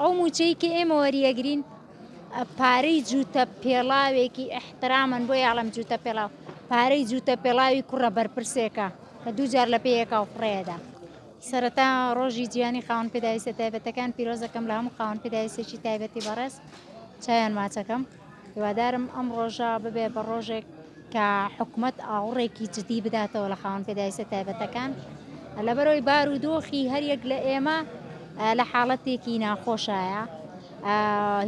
ئەو مووچەی کە ئێمە وەریەگرین پارەی جووتە پێڵاوێکی ئیحترامەن بۆیە ئەڵێم جووتە پێڵاو پارەی جووتە پێڵاوی کوڕە بەرپرسێکە کە دووجار لە پێیەکا و فڕێدا. سەرەتا ڕۆژی جیهانی خاوەن پێداویستە تایبەتەکان پیرۆزەکەم لە هەموو خاوەن پێداویستێکی تایبەتی بەڕێز چاویان ماچەکەم هیوادارم ئەم ڕۆژە ببێ بە ڕۆژێک کە حکومەت ئاوڕێکی جدی بداتەوە لە خاوەن پێداویستە تایبەتەکان لەبەرەوەی بار و دۆخی هەریەک لە ئێمە لە حاڵەتێکی ناخۆشایە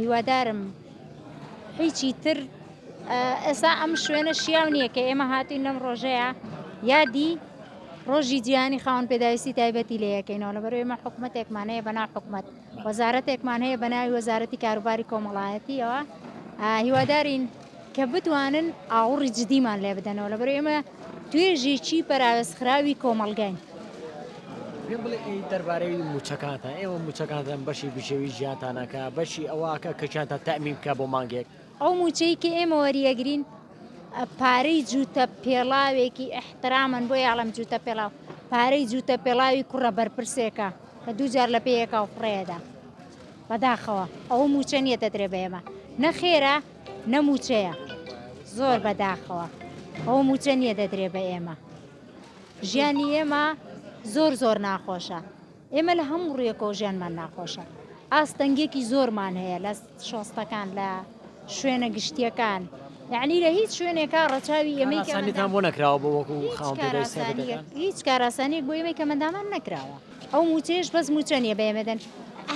هیوادارم هیچی تر ئێستا ئەم شوێنە شیاو نییە کە ئێمە هاتوین لەم ڕۆژەیە یادی ڕۆژی جیهانی خاوەن پێداویستی تایبەتی لێ یەکەینەوە لەبەر ئێمە حکومەتێکمان هەیە بەناو حکومەت وەزارەتێکمان هەیە بە ناوی وەزارەتی کاروباری کۆمەڵایەتیەوە هیوادارین کە بتوانن ئاوڕی جدیمان لێ بدەنەوە لەبەر ئێمە توێژێکی پەراوێزخراوی کۆمەڵگەین. پێم بڵێ ئەی دەربارەی موچەکانتان ئێوە موچەکانتان بەشی بژێوی ژیانتانەکە بەشی ئەوەکە کە ژیانتان تەئمین بکە بۆ مانگێک؟ ئەو موچەی کە ئێمە وەریەگرین پارەی جووتە پێڵاوێکی ئیحترامەن بۆیە ئەڵێم جووتە پێڵاو پارەی جووتە پێڵاوی کوڕە بەرپرسێکە کە دووجار لە پێیەکا و فڕێیەدا بەداخەوە ئەوە موچە نییە دەدرێ بە ئێمە نە خێرە نە موچەیە زۆر بەداخەوە ئەوە موچە نییە دەدرێ بە ئێمە ژیانی ئێمە زۆر زۆر ناخۆشە ئێمە لە هەموو ڕوویەکەوە ژیانمان ناخۆشە ئاستەنگێکی زۆرمان هەیە لە شۆستەکان لە شوێنە گشتیەکان یعنی لە هیچ شوێنێکا ڕەچاوی ئێمەی کارئاسانیتان بۆ نەکراوە بۆ وەکو خاوەن پێداویستیە تایبەتەکان؟ هیچ کارئاسانیەک بۆ ئێمەی کەمەندامان نەکراوە ئەو موچەیەش بەس موچە نیە بە ئێمە دەن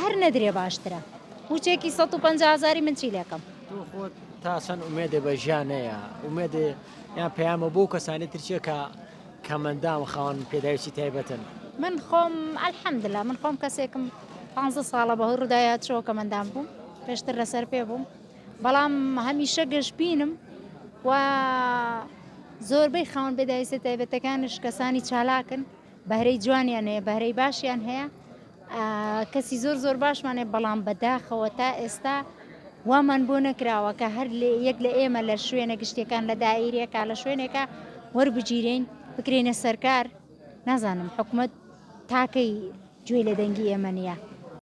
هەر نەدرێ باشترە موچەیەکی 150 هەزاری من چی لێکەم؟ تۆ خۆت تا چەند ئومێدێ بە ژیان هەیە ئومێدێ یان پەیامە بۆ کەسانی تر چیە کە کەمەندام خاوەن پێداویستی تایبەتن؟ من خۆم الحمدللە من خۆم کەسێکم پانزە ساڵە بەهۆی ڕووداوی هاتوچۆوە کەمەندام بووم پێشتر لەسەر پێ بووم بەڵام هەمیشە گەشبینم و زۆربەی خاوەن پێداویستە تایبەتەکانش کەسانی چالاکن بەهرەی جوانیان هەیە بەهرەی باشیان هەیە کەسی زۆر زۆر باشمان هەیە بەڵام بەداخەوە تا ئێستا وامان بۆ نەکراوە کە هەر یەک لە ئێمە لە شوێنە گشتیەکان لە دایرەکە لە شوێنێکە وەربگیرین بکرێنە سەرکار نازانم حکومەت تاکەی گوێی لە دەنگی ئێمە نییە.